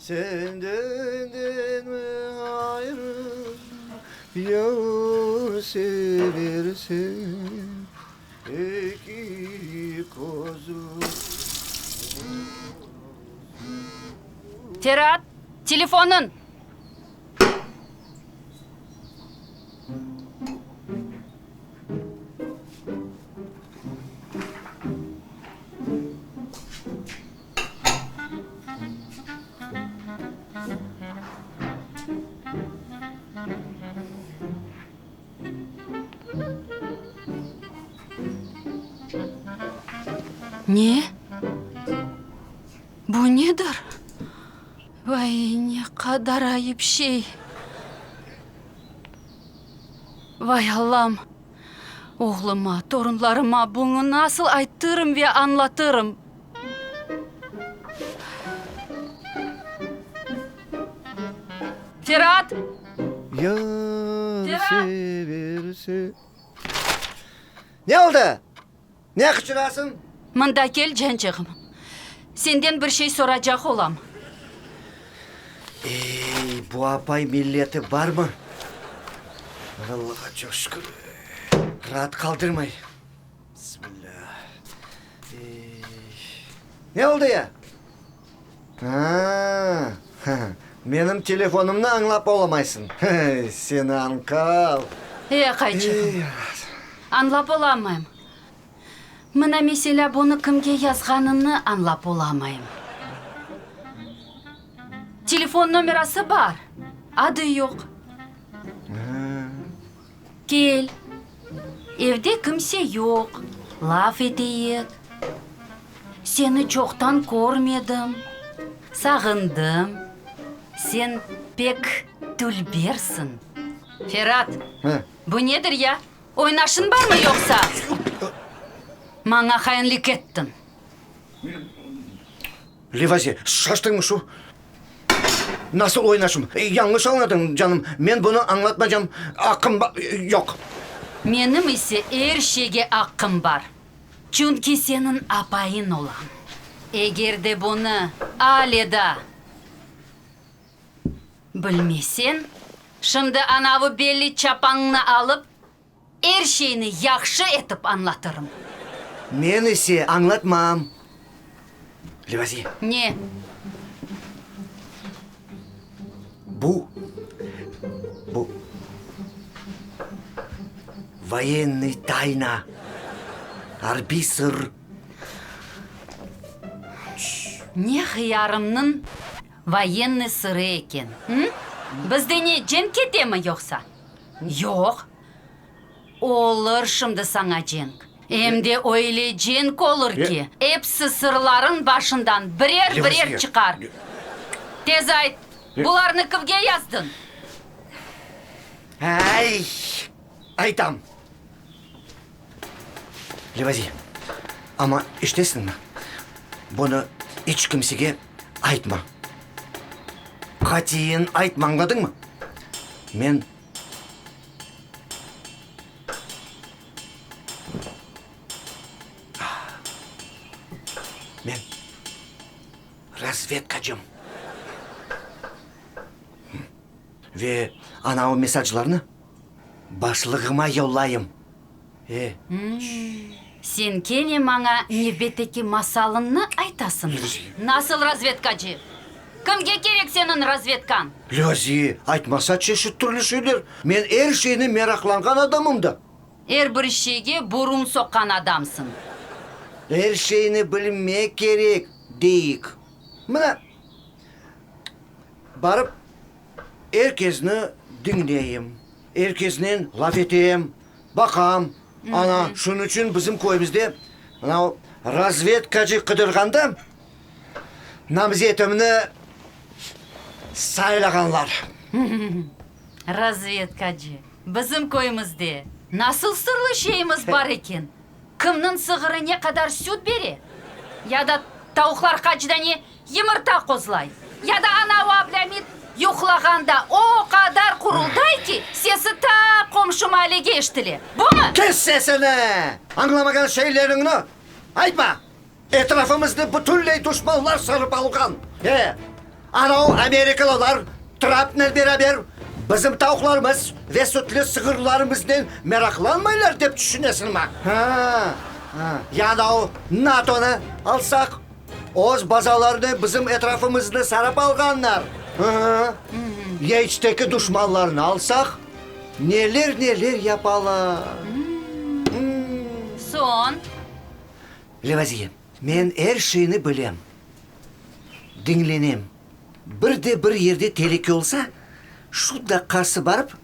Senden ayrı yar seversem, eki közüm. Ferat, telefonıñ! Ne? Bu nedir? Vay, ne qadar ayıp şey! Vay, Allam! Oğluma, torunlarıma bunı nasıl ayttırım ve añlatırım? Ferat! Yar Ferat! severse. Ne oldı? Ne qıçırasıñ? Mında kel, cançığım. Senden bir şey soracaq olam. Ey, bu apay milleti barmı? Allağa çoq şükür, raat qaldırmay. Bismillâ. Ey. Ne oldı ya? A-a, menim telefonımnı añlap olamaysıñ. Seni añqav. E, aqayçığım, añlap olamayım. Mına, meselâ, bunı kimge yazğanını añlap olamayım. Telefon nomerası bar, adı yoq. Kel, evde kimse yoq, laf eteyik. Seni çoqtan körmedim, sağındım. Sen pek dülbersiñ. Ferat, bu nedir ya? Oynaşıñ barmı yoqsa? Maña hainlik ettiñ. Levazi, şaştıñmı şu? Nasıl oynaşım? Yañlış añladıñ, canım. Men bunı añlatmacam aqqım yoq. Menim ise er şeyge aqqım bar. Çünki seniñ apayıñ olam. Eger de bunı ale da bilmeseñ, şimdi anavı belli çapañnı alıp, Er şeyni yahşı etip añlatırım. Men ise añlatmam. Levazi. Ne? Bu, bu voyennıy tayna, arbiy sır. Ne hıyarımnıñ voyennıy sırı eken, hı? Bizde ne, cenk ketemi yoqsa? Yoq. Olur şimdi saña cenk. Em de öyle cenk olur ki, episi sırlarıñ başından birer-birer çıqar. Tez ayt, bularnı kimge yazdıñ? Ay, aytam. Levazi, amma eşitesiñmi? Bunı iç kimsege aytma. Qatiyen aytma, añladıñmı? Men. Men razvedkacım. Ve anavı mesaclarnı başlığıma yollayım. E. Sen kene maña nevbetteki masalıñnı aytasıñmı? Nasıl razvedkacı? Kimge kerek seniñ razvedkañ? Lâziye, aytmasa çeşit türlü şeyler. Men er şeyni meraqlanğan adamım da. Er bir şeyge burun soqqan adamsıñ. Er şeyni bilmek kerek, deyik. Mına, barıp er kezni diñleyim, er kesnen laf etem, baqam. Ana, şunıñ içün bizim köyümizde mına o razvedkacı qıdırğanda namzetimni saylağanlar. Razvedkacı, bizim köyümizde nasıl sırlı şeyimiz bar eken? Kimniñ sığırı ne qadar süt bere? Ya da tavuqlar qaç dane yımırta qozlay? Ya da ana o Ablâmit yuqlağanda o qadar qurulday ki, sesi ta qomşu maalege eşitile. Bumı? Kes sesini! Añlamağan şeyleriñni aytma! Etrafımıznı bütünley duşmanlar sarıp alğan. E, Anau amerikalılar Trampnen beraber bizim tavuqlarımız ve sütlü sığırlarımıznen meraqlanmaylar dep tüşünesiñmi? Ha, ya anau NATOnı alsaq, öz bazalarını bizim etrafımıznı sarıp alğanlar. Ha, ya içteki duşmanlarnı alsaq, neler-neler yapalar. Soñ? Levaziye, men er şeyni bilem. Diñlenem. Bir de bir yerde telüke olsa, şu daqqası barıp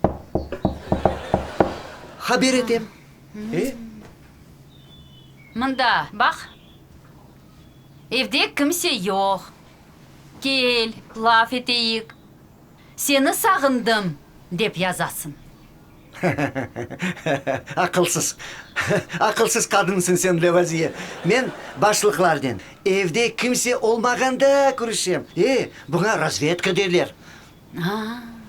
haber etem. E? Mında, baq, evde kimse yoq. Kel, laf eteyik. Seni sağındım, dep yazasıñ. Aqılsız, aqılsız qadınsıñ sen, Levaziye. Men başlıqlarnen evde kimse olmağanda körüşem. E, buña razvedka derler.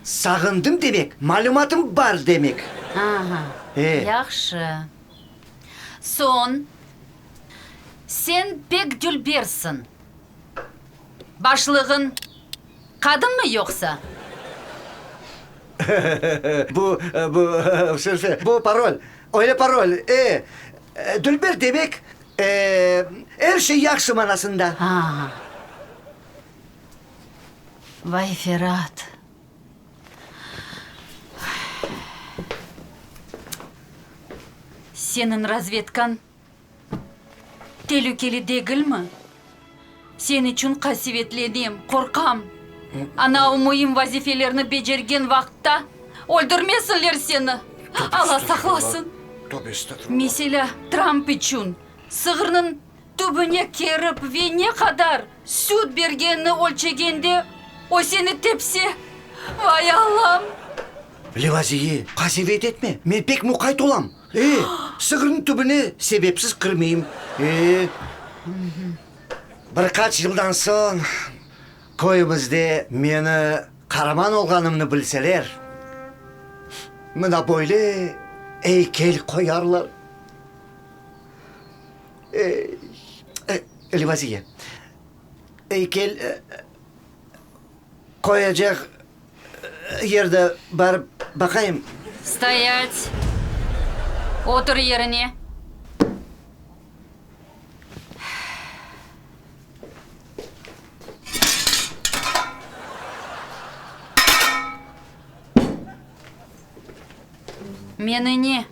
Sağındım demek, malümatım bar demek. Aha, yahşı. Soñ, sen pek dülbersiñ. Başlığıñ qadınmı yoqsa? Bu, bu, Şerife, bu parol, öyle parol, e, dülber demek, e, er şey yahşı manasında. A-a. Vay, Ferat. Seniñ razvedkañ Telükeli degilmi? Sen içün qasevetlenem, qorqam. Anavı müim vazifelerni becergen vaqıtta öldürmesinler seni, Alla saqlasın. Meselâ, Tramp içün sığırnıñ tübüne kirip ve ne qadar süt bergenini ölçegende o seni tepse, vay Allam! Levaziye, qasevet etme, men pek muqayt olam. E, sığırnıñ tübüne sebepsiz kirmeyim. E, bir qaç yıldan soñ köyümizde meni qaraman olğanımnı bilseler, mına böyle eykel qoyarlar. Ey, Levaziye, eykel Qoyacaq yerde barıp baqayım. Stoyat! Otur yerine! Meni ne,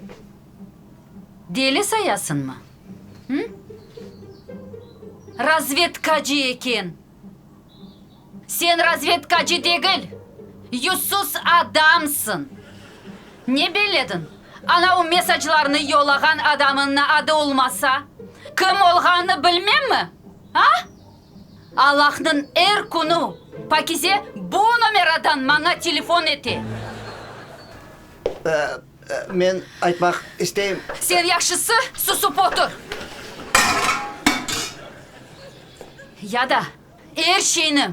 deli sayasıñmı? Hı? Razvedkacı eken! Sen razvedkacı degil, yüzsüz adamsıñ! Ne bellediñ, anavı mesaclarnı yollağan adamıñnı adı olmasa, kim olğanını bilmemmi, a? Allahnıñ er künü Pakize bu nomeradan maña telefon ete. Men aytmaq isteyim. Sen yahşısı susıp otur. Ya da er şeyni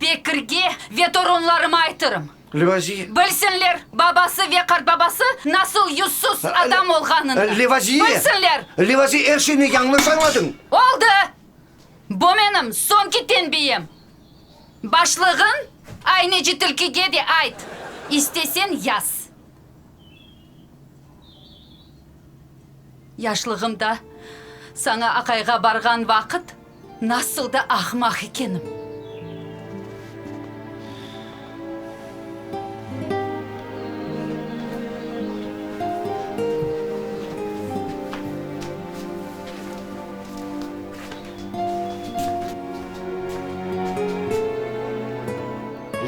Bekirge ve torunlarıma aytırım. Levaziye. Bilsinler, babası ve qartbabası nasıl yüzsüz adam olğanını. Levaziye. Bilsinler! Levaziye, er şeyni yañlış añladıñ. Oldı! Bu menim soñki tenbiyem. Başlığıñ ayneci tilkige de ayt, isteseñ yaz. Yaşlığımda saña aqayğa barğan vaqıt nasıl da ahmaq ekenim.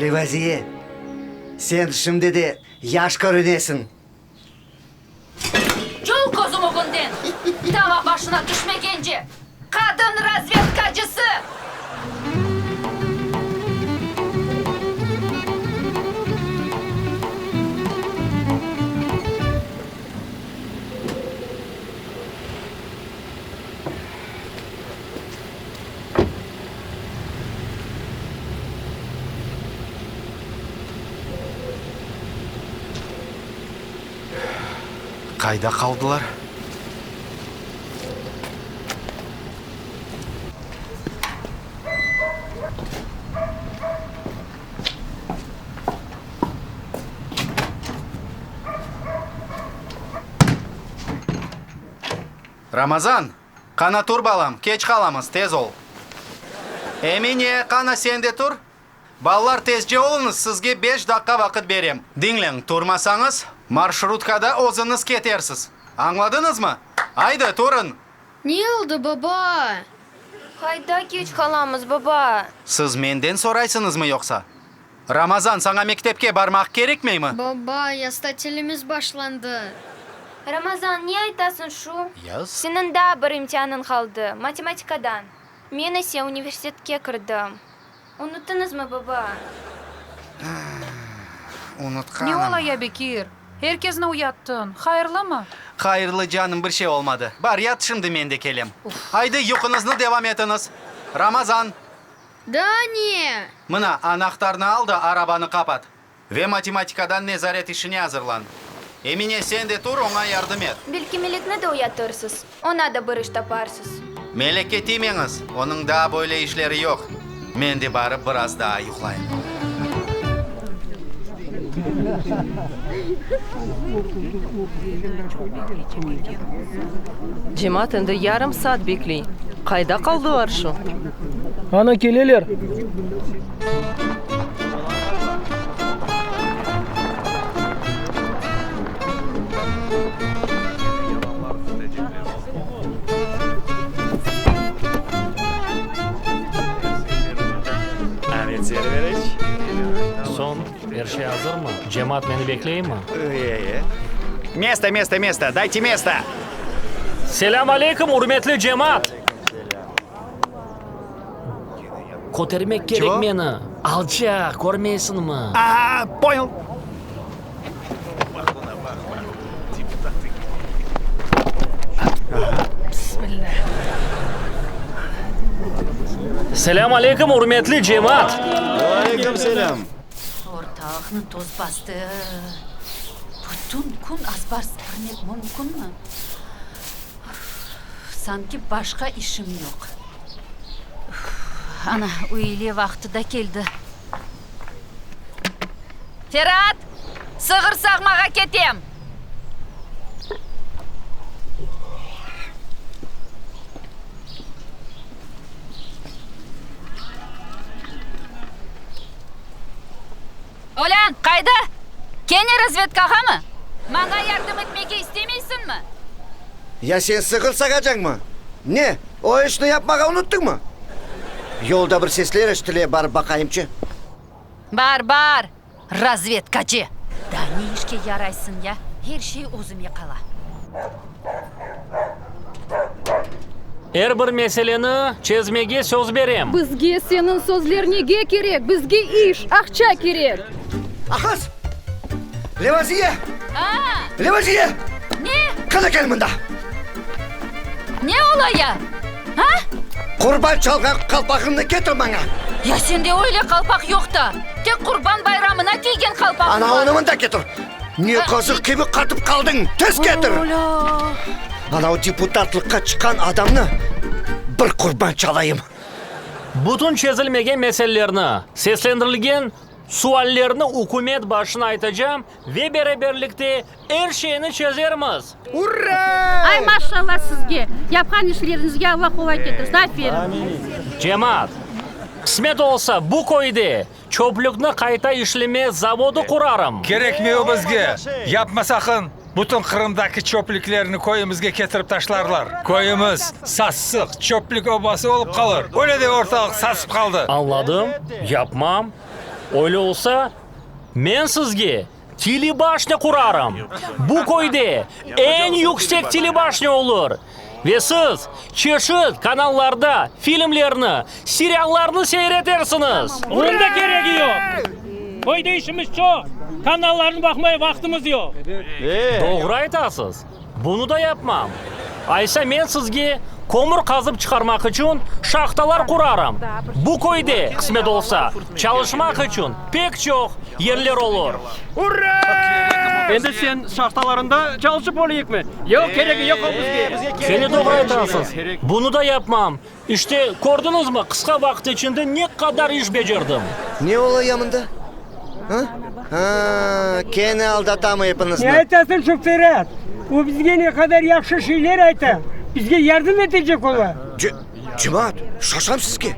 Levaziye, sen şimdi de yaş körünesiñ. Cul közüm ögünden, tava başına tüşmegence, qadın razvedkacısı! Qayda qaldılar? Ramazan, qana tur balam, keç qalamız, tez ol. Emine, qana sen de tur. Balalar, tezce oluñız, sizge beş daqqa vaqıt berem. Diñleñ, turmasañız, marşrutkada özüñiz ketersiz. Añladıñızmı? Aydı, turıñ! Ne oldı, baba? Qayda keç qalamız, baba? Siz menden soraysıñızmı yoqsa? Ramazan, saña mektepke barmaq kerekmeymi? Baba, yaz tatilimiz başlandı. Ramazan, ne aytasıñ şu? Yaz? Seniñ daa bir imtianıñ qaldı, matematikadan. Men ise universitetke kirdim. Unuttıñızmı, baba? Unutqanım. Ne ola ya, Bekir? Er kesni uyattıñ. Hayırlımı? Hayırlı, canım, bir şey olmadı. Bar, yat, şimdi men de kelem. Aydı, yuquñıznı devam etiñiz. Ramazan! Daa ne? Mına, anahtarnı al da, arabanı qapat. Ve matematikadan nezaret işine azırlan. Emine, sen de tur, oña yardım et. Belki Melekni de uyatırsız, oña da bir iş taparsız. Melekke tiymeñiz, onıñ daa böyle işleri yoq. Men de barıp biraz daa yuqlayım. Cemaat endi yarım saat bekley. Qayda qaldılar şu? Ana, keleler! Soñ, er şey azırmı? Cemaat meni bekleymi? Mesto, mesto, mesto, dayte mesto! Selâm aleyküm, ürmetli cemaat! Kötermek kerek meni. Alçaq, körmeysiñmi? A, poñyal! Selâm aleyküm, ürmetli cemaat! Aleyküm selâm! Ortalıqnı toz bastı. Bütün kün azbar süpürmek mümkünmi? Sanki başqa işim yoq. Ana, üyle vaqtı da keldi. Ferat, sığır sağmağa ketem! Olân, qayda? Kene razvedkağamı? Maña yardım etmege istemeysiñmi? Ya sen sığır sağacañmı? Ne, o işni yapmağa unuttıñmı? Yolda bir sesler eşitile, barıp baqayımçı. Bar, bar, razvedkacı! Daa ne işke yaraysıñ ya? Her şey özüme qala. Er bir meseleni çezmege söz berem. Bizge seniñ sözler nege kerek, bizge iş, aqça kerek. Ahız! Levaziye! A! Levaziye! Ne? Qana kel mında! Ne ola ya? A? Qurban çalğan qalpağımnı ketir maña! Ya sende öyle qalpaq yoq da, tek Qurban bayramına kiygen qalpağıñ bar. Ana onı mında ketir! Ne qazıq kibi qatıp qaldıñ? Tez ketir! Ana o deputatlıqqa çıqqan adamnı bir qurban çalayım. Bütün çezilmegen meselelerni, seslendirilgen suallerni ükümet başına aytacam ve beraberlikte er şeyni çezermiz! Urra! Ay, maşallah sizge! Yapqan işleriñizge Alla qolay ketirsin! Aferin! Cemaat, qısmet olsa, bu köyde Çöplükni qayta işleme zavodı qurarım. Kerekmey o bizge. Yapma saqın, bütün Qırımdaki çöplüklerni köyümizge ketirip taşlarlar. Köyümiz sassıq, çöplük obası olıp qalır. Öyle de ortalıq sasıp qaldı. Añladım, yapmam. Öyle olsa, men sizge telebaşnâ qurarım. Bu köyde eñ yüksek telebaşnâ olur. Ve siz çeşit kanallarda filmlerni, seriallarnı seyir etersiñiz. Bunıñ da keregi yoq. Köyde işimiz çoq, kanallarnı baqmaya vaqtımız yoq. Doğru aytasız. Bunı da yapmam. Aysa men sizge kömür qazıp çıqarmaq içün şahtalar qurarım. Bu köyde, qısmet olsa, çalışmaq içün pek çoq yerler olur. Urra! Endi sen şahtalarında çalışıp olayıqmı? Yoq, keregi yoq o bizge. Kene doğru aytasız. Bunı da yapmam. İşte, kördiñizmi, qısqa vaqıt içinde ne qadar iş becerdim. Ne olaya mında? Ha? Ha, kene aldatamı epiñizni? Ne aytasıñ şu Ferat? O bizge ne qadar yahşı şeyler ayta. Bizge yardım etecek ola. Cemaat, şaşam sizge.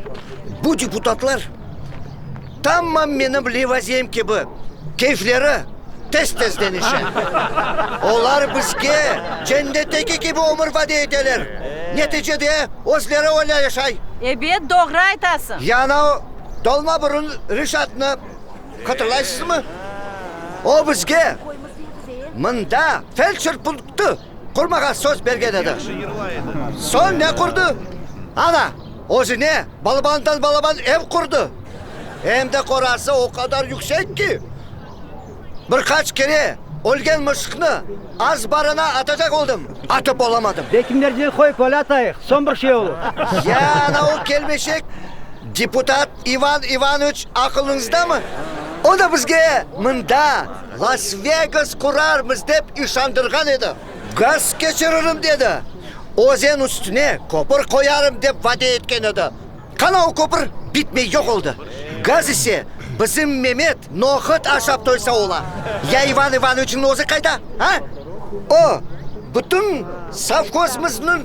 Bu deputatlar tamam menim Levaziyem kibi, keyfleri tez-tez deñişe. Olar bizge cennetteki kibi ömür vade eteler, neticede özleri öyle yaşay. Ebet, doğru aytasıñ. Ya anau dolma burun Reşatnı hatırlaysızmı? O bizge mında feldşer punktı qurmağa söz bergen edi. Soñ ne qurdı? Ana, özüne balabandan balaban ev qurdı. Em de qorası o qadar yüksek ki, bir qaç kere ölgen mışıqnı azbarına atacaq oldım, atıp olamadım. Belki merdiven qoyıp öyle atayıq, soñ bir şey olur. Ya ana o kelmeşek deputat İvan İvanoviç aqılıñızdamı? O da bizge mında Las-Vegas qurarmız dep işandırğan edi. Gaz keçiririm dedi, özen üstüne köpür qoyarım dep vade etken edi. Qana o köpür? Bitmey yoq oldı. Gaz ise bizim Memet nohut aşap toysa ola. Ya İvan İvanoviçniñ özü qayda, a? O, bütün sovhozımıznıñ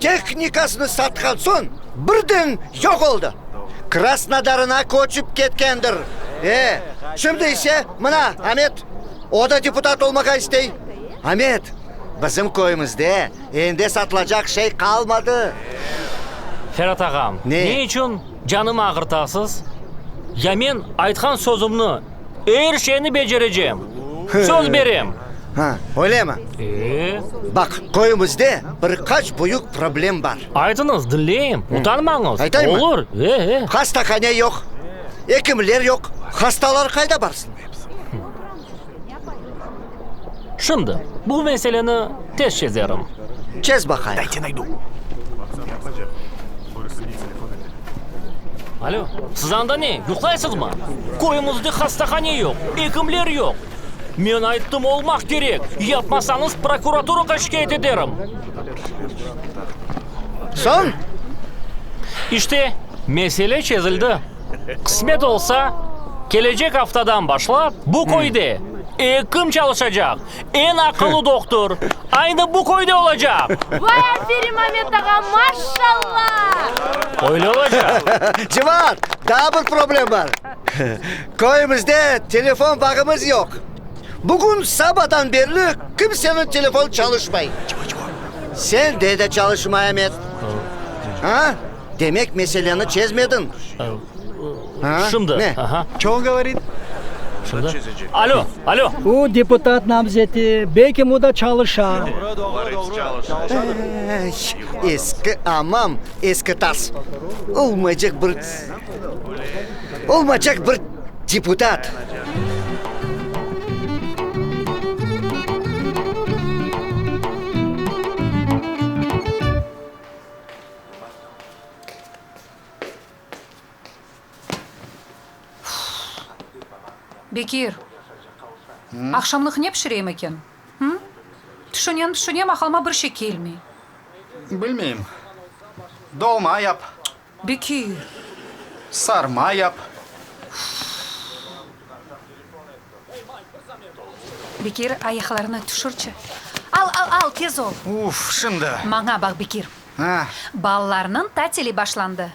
tehnikasını satqan soñ birden yoq oldı. Krasnodarına köçip ketkendir. E, şimdi ise mına Amet, o da deputat olmağa istey. Amet, bizim köyümizde endi satılacaq şey qalmadı. Ferhat ağam, ne içün canımı ağırtasız? Ya men aytqan sözümni, er şeyni becerecem. Söz berem. Ha, öylemi? E? Baq, köyümizde bir qaç büyük problem bar. Aytıñız, diñleyim, utanmañız. Aytayımı? Olur, e, e. Hastahane yoq, ekimler yoq, hastalar qayda barsın? Şimdi bu meseleni tez çezerim. Çez baqayıq. Alo, siz anda ne, yuqlaysızmı? Köyümizde hastahane yoq, ekimler yoq. Men ayttım, olmaq kerek, yapmasañız, prokuraturağa şikâyet ederim. Soñ? İşte, mesele çezildi. Qısmet olsa, kelecek aftadan başlap bu köyde ekim çalışacaq, eñ aqıllı dohtur aynı bu köyde olacaq. Vay, aferin, Amet ağa, maşşalla! Öyle olacaq. Cemaat, daa bir problem bar. Köyümizde telefon bağımız yoq. Bugün sabadan berli kimseniñ telefonu çalışmay. Sende de çalışmay, Amet. A? Demek meseleni çezmediñ. Şimdi, Ne? aha. Ço govorit? Şimdi. Alo, alo. O deputat namzeti, belkim o da çalışa. Ey, eski amam, eski tas. Olmaycaq bir, olmaycaq bir deputat. Bekir, aqşamlıq ne pişireyim eken? Hı? Tüşünem, tüşünem, aqılıma bir şey kelmey. Bilmeyim. Dolma yap. Bekir! Sarma yap. Bekir, ayaqlarını tüşürçi. Al, al, al, tez ol. Uf, şimdi. Maña baq, Bekir. Balalarnıñ tatili başlandı.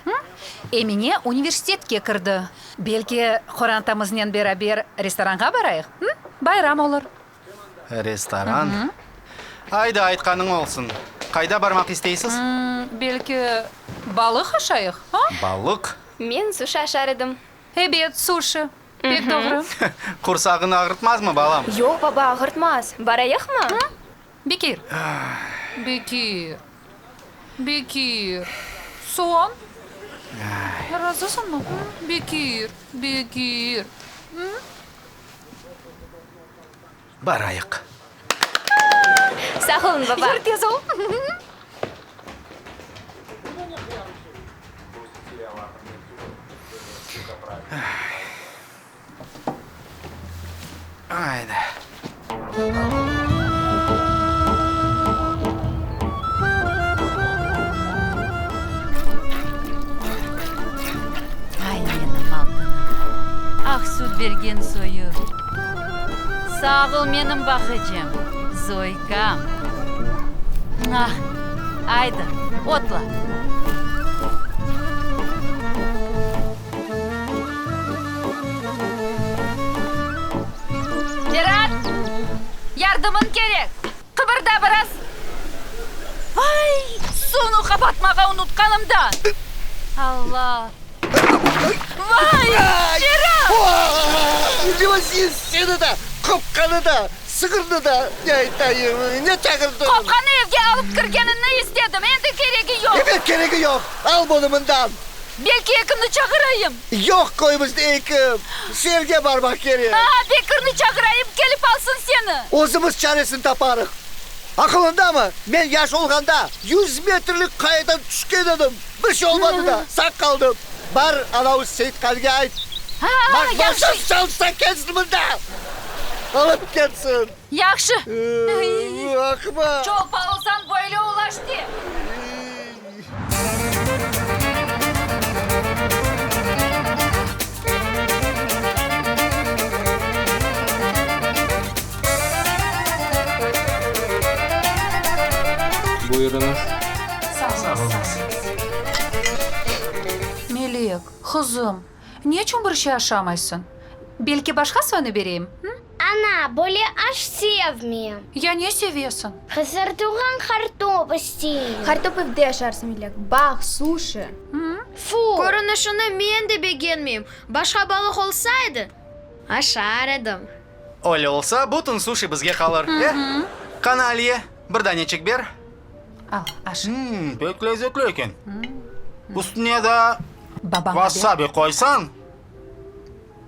Emine universitetke kirdi. Belki, qorantamıznen beraber restoranğa barayıq? Bayram olur. Restoran? Ayda, aytqanıñ olsun. Qayda barmaq isteysiz? Belki, balıq aşayıq, a? Balıq? Men suşi aşar edim. Ebet, suşi. Pek doğru. Qursağıñnı ağırtmazmı, balam? Yoq, baba, ağırtmaz. Barayıqmı? Bekir. Bekir. Bekir. Soñ? Razısıñmı? Bekir. Bekir. Barayıq. Sağ olun, baba. Yür, tez ol. Ayda. Ay, menim altınım, aq süt bergen soyu. Sağ ol, menim bahıcım, Zoykam. Ah! Aydı, otla. Ferat, yardımıñ kerek! Qıbırda biraz! Vay, suvnı qapatmağa unutqanım da! Alla! Vay, Ferat! Seni de, qopqanı da, sığırnı da, ne aytayım, ne çağırdım? Qopqanı evge alıp kirgeniñni istedim, endi keregi yoq! Ebet, keregi yoq! Al bunı mından! Belki ekimni çağırayım? Yoq köyümizde ekim! Şeerge barmaq kerek! Aa, Bekirni çağırayım, kelip alsın seni! Özümiz çaresini taparıq. Aqılındamı, men yaş olğanda yuz metrlik qayadan tüşken edim, bir şey olmadı da, sağ qaldım. Bar, anavı Seyitqalige ayt, maqmalsız çalışsa kelsin mında, alıp ketsin. Yahşı. Aqma. Çolpa olsañ böyle ulaş de. Buyurıñız. Sağ oluñız. Melek, qızım, ne içün bir şey aşamaysıñ? Belki başqa soyunı bereyim, hı? Ana, böyle aş sevmeyim. Ya ne sevesiñ? Qızartılğan qartop isteyim. Qartop evde aşarsıñ, Melek. Baq, suşi. Fu! Körünişini men de begenmeyim. Başqa balıq olsa edi, aşar edim. Öyle olsa, bütün suşi bizge qalır, e? Qana, Aliye, bir daneçik ber. Al, aş. Mmm, pek lezetli eken. Üstüne daa vasabi qoysañ,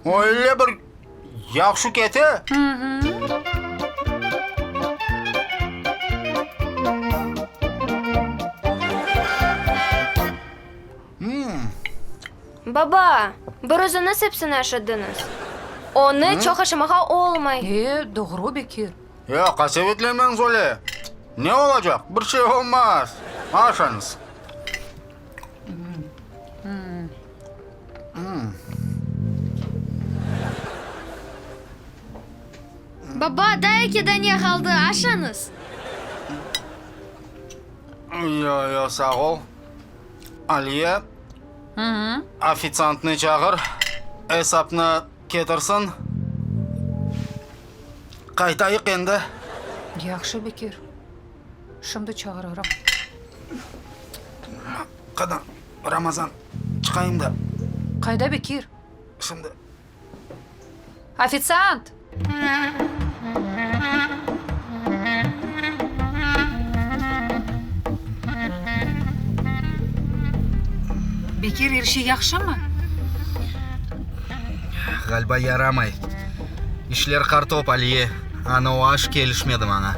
öyle bir yahşı kete. Baba, bir özüñiz epsini aşadıñız. Onı çoq aşamağa olmay. E, doğru, Bekir. Yoq, qasevetlenmeñiz öyle. Ne olacaq? Bir şey olmaz. Aşañız. Baba, daa eki dane qaldı, aşañız. Yoq, yoq, sağ ol. Aliye, ofitsiantnı çağır, esapnı ketirsin. Qaytayıq endi. Yahşı, Bekir. Şimdi çağırırım. Qadın, Ramazan, çıqayım da. Qayda Bekir? Şimdi. Ofitsiant! Bekir, er şey yahşımı? Ğaliba yaramay. İşler qartop, Aliye. Ana o aş kelişmedi maña.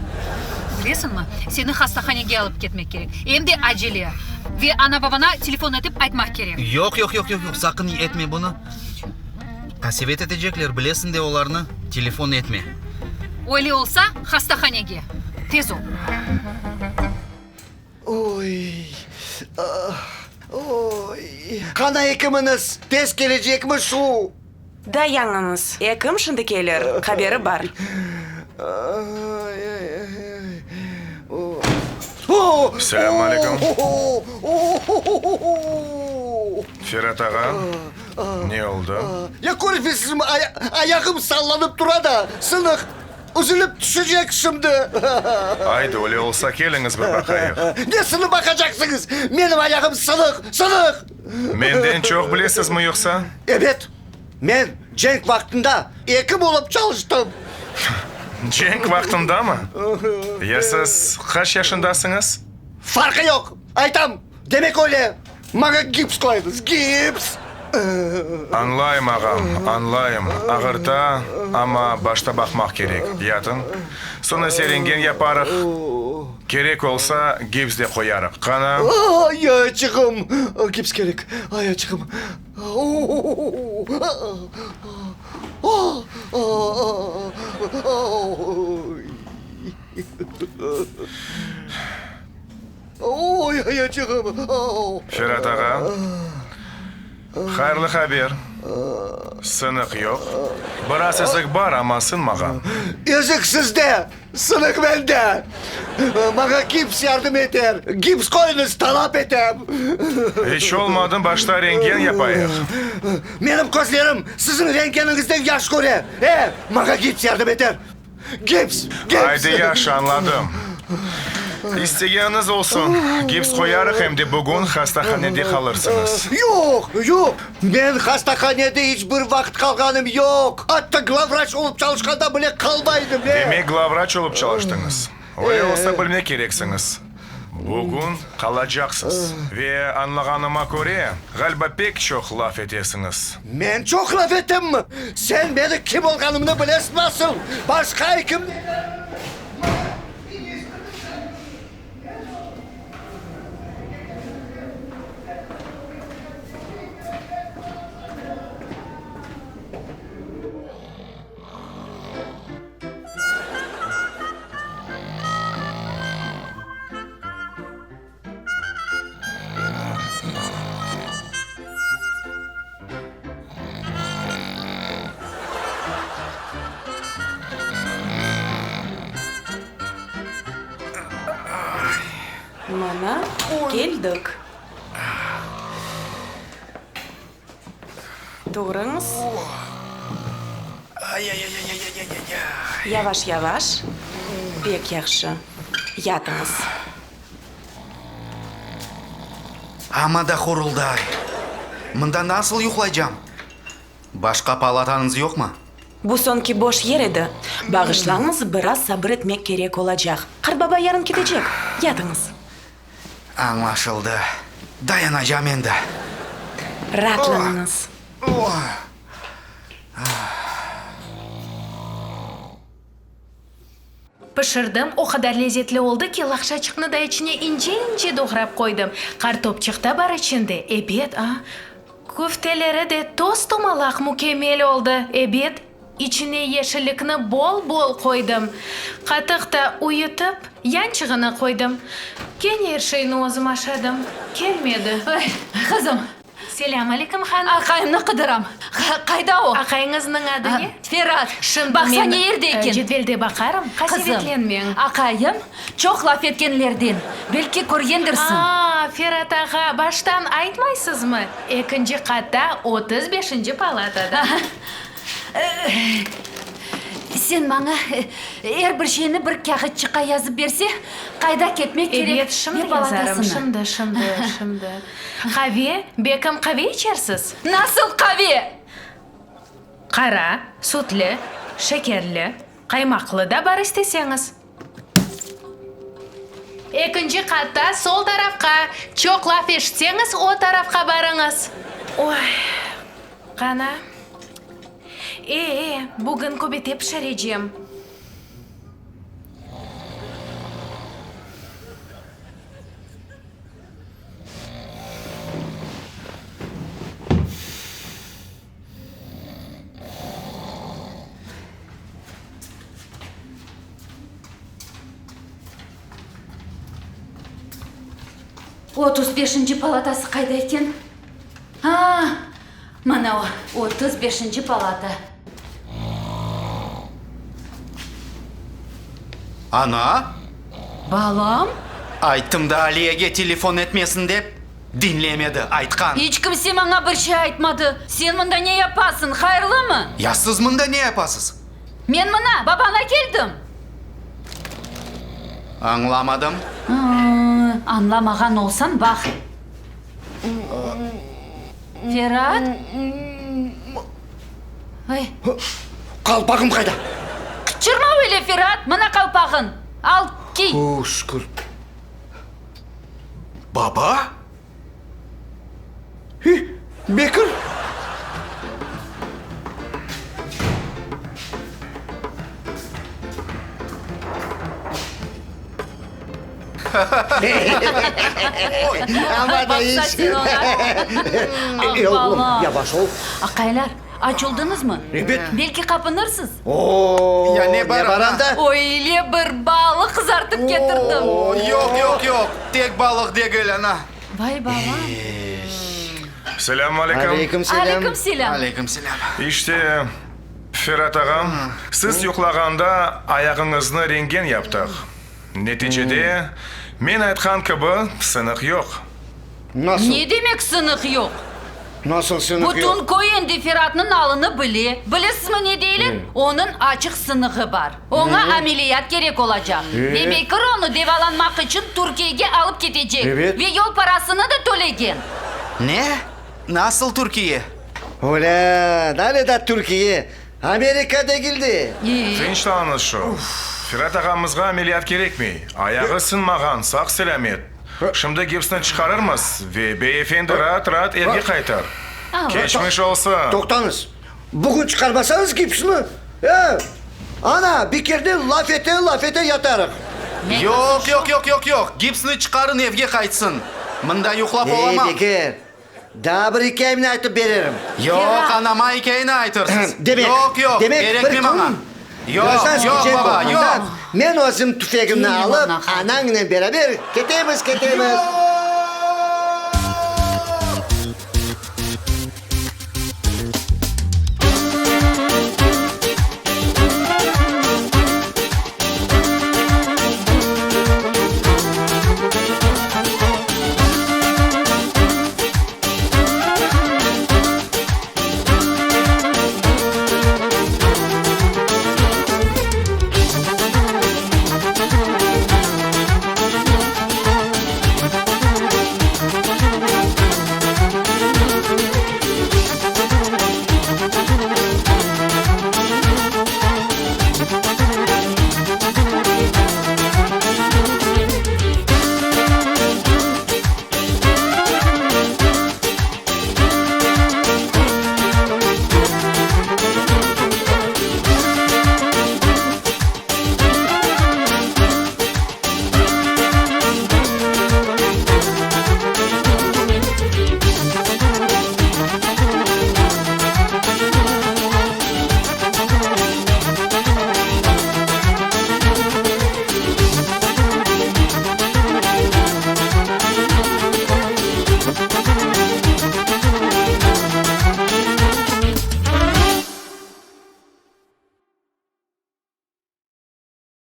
Bilesiñmi, seni hastahanege alıp ketmek kerek. Em de acele. Ve ana-babaña telefon etip aytmaq kerek. Yoq, yoq, yoq, yoq, yoq, saqın etme bunı. Qasevet etecekler, bilesiñ de olarnı. Telefon etme. Öyle olsa, hastahanege. Tez ol. Oy, ah, oy. Qana ekimiñiz, tez kelecekmi şu? Dayanıñız, ekim şimdi kelir, haberi bar. Selâm aleyküm. Ferat ağa, ne oldı? Ya körmesiñizmi, ayağım sallanıp tura da, sınıq. Üzülip tüşecek şimdi. Aydı, öyle olsa keliñiz bir baqayıq. Nesini baqacaqsıñız? Menim ayağım sınıq, sınıq! Menden çoq bilesizmi yoqsa? Ebet, men cenk vaqtında ekim olıp çalıştım. Cenk vaqtındamı? Ya siz qaç yaşındasıñız? Farqı yoq, aytam, demek öyle. Maña gips qoyıñız, gips! Añlayım, ağam, añlayım. Ağırta, amma başta baqmaq kerek. Yatıñ. Soñra ise rentgen yaparıq. Kerek olsa, gips de qoyarıq. Qana? Ayaçığım! Gips kerek. Ayaçığım. Oy, ayaçığım! Ferat ağa. Hayırlı haber, sınıq yoq. Biraz ezik bar, amma sınmağan. Ezik sizde, sınıq mende. Maña gips yardım eter. Gips qoyuñız, talap etem. İç olmadım başta rentgen yapayıq. Menim közlerim siziñ rentgeniñizden yaş köre. E, maña gips yardım eter. Gips! Gips! Aydı, yahşı, añladım. İstegeniñiz olsun, gips qoyarıq, em de bugün hastahanede qalırsıñız. Yoq, yoq! Men hastahanede iç bir vaqıt qalğanım yoq. Atta glavvraç olıp çalışqanda bile qalmaydım. Demek, glavvraç olıp çalıştıñız. Öyle olsa bilmek kereksiñiz. Bugün qalacaqsız. Ve añlağanıma köre, ğaliba pek çoq laf etesiñiz. Men çoq laf etemmi? Sen meni kim olğanımnı bilesiñ nasıl? Başqa ekim. Mına, keldik. Turıñız. Yavaş, yavaş. Pek yahşı. Yatıñız. Amma da horulday. Mında nasıl yuqlaycam? Başqa palatañız yoqmı? Bu soñki boş yer edi. Bağışlañız, biraz sabır etmek kerek olacaq. Qartbaba yarın ketecek. Yatıñız. Añlaşıldı. Dayanacam endi. Raatlanıñız. Pişirdim, o qadar lezetli oldı ki, laqşaçıqnı da içine ince-ince doğrap qoydım. Qartopçıq da bar içinde, ebet, a? Küfteleri de tos-tomalaq mükemmel oldı, ebet, içine yeşillikni bol-bol qoydım. Qatıq da uyutıp, yançığını qoydım. Kene er şeyni özüm aşadım. Kelmedi. Ay, qızım. Selâm aleyküm, hanım. Aqayımnı qıdıram. Qayda o? Aqayıñıznıñ adı ne? Ferat. Şimdi Baqsa, men ne yerde eken? cedvelde baqarım. Qasevetlenmeñ. Qızım, aqayım çoq laf etkenlerden. Belki körgendirsiñ. A-a, Ferat ağa, baştan aytmaysızmı? Ekinci qatta, 35-inci palatada. Sen maña er bir şeyni bir kâğıtçıqqa yazıp berse, qayda ketmek kerek Ebet, şimdi ve yazarım, palatasını. şimdi, şimdi, şimdi. Qave, bekim qave içersiz? Nasıl qave? Qara, sütli, şekerli, qaymaqlı da bar isteseñiz. Ekinci qatta sol tarafqa, çoq laf eşitseñiz, o tarafqa barıñız. Oy, qana. E-e, bugün köbete pişirecem. 35-inci palatası qayda eken? A, mana o, 35-inci palata. Ana? Balam? Ayttım da Aliyege telefon etmesin dep, diñlemedi, aytqan. İç kimse maña bir şey aytmadı. Sen mında ne yapasıñ, hayırlımı? Ya siz mında ne yapasız? Men mına, babaña keldim. Añlamadım. Añlamağan olsañ, baq. Ferat? Ay. Qalpağım qayda? Qıçırma öyle, Ferat, mına qalpağıñ. Al, kiy. O, şükür. Baba? Hih, Bekir! Amma da Baqsa iş. sen oña. Ey, oğlum, Ah, balam. yavaş ol. Aqaylar, aç oldıñızmı? Ebet. Belki qapınırsız? Oo, Ya ne bar bar ana? anda? Öyle bir balıq qızartıp ketirdim. Oo, yoq, yoq, yoq, tek balıq degil, ana. Vay, balam. Selâm aleyküm. Aleyküm selâm. Aleyküm selâm. Aleyküm selâm. İşte, Ferat ağam, siz yuqlağanda ayağıñıznı rentgen yaptıq. Neticede, men aytqan kibi, sınıq yoq. Nasıl? Ne demek sınıq yoq? Nasıl sınıq yoq? Bütün köy endi Feratnıñ alını bile. Bilesizmi ne deyler? Onıñ açıq sınığı bar. Oña ameliyat kerek olacaq. Ve Bekir onı devalanmaq içün Türkiyege alıp ketecek. Ebet. Ve yol parasını da tölegen. Ne? Nasıl Türkiye? Olâ, ale da Türkiye, Amerika degil de. Tınçlanıñız şu. Ferat ağamızğa ameliyat kerekmey. Ayağı sınmağan, sağ-selâmet. Şimdi gipsni çıqarırmız ve beyefendi raat-raat evge qaytar. Keçmiş olsun! Toqtañız! Bugün çıqarmasañız gipsni, e, ana, Bekirde laf ete, laf ete yatarıq. Yoq, yoq, yoq, yoq, yoq! Gipsni çıqarıñ, evge qaytsın. Mında yuqlap olamam. Ey, Bekir, daa bir ikâyemni aytıp bererim. Yoq, anama ikâyeni aytırsız. Demek, Yoq, yoq, demek, bir kerekmi maña. kün Yoq, Gözden yoq, keçen baba, olğanda, yoq! Men özüm tüfegimni alıp, anañnen beraber ketemiz, ketemiz.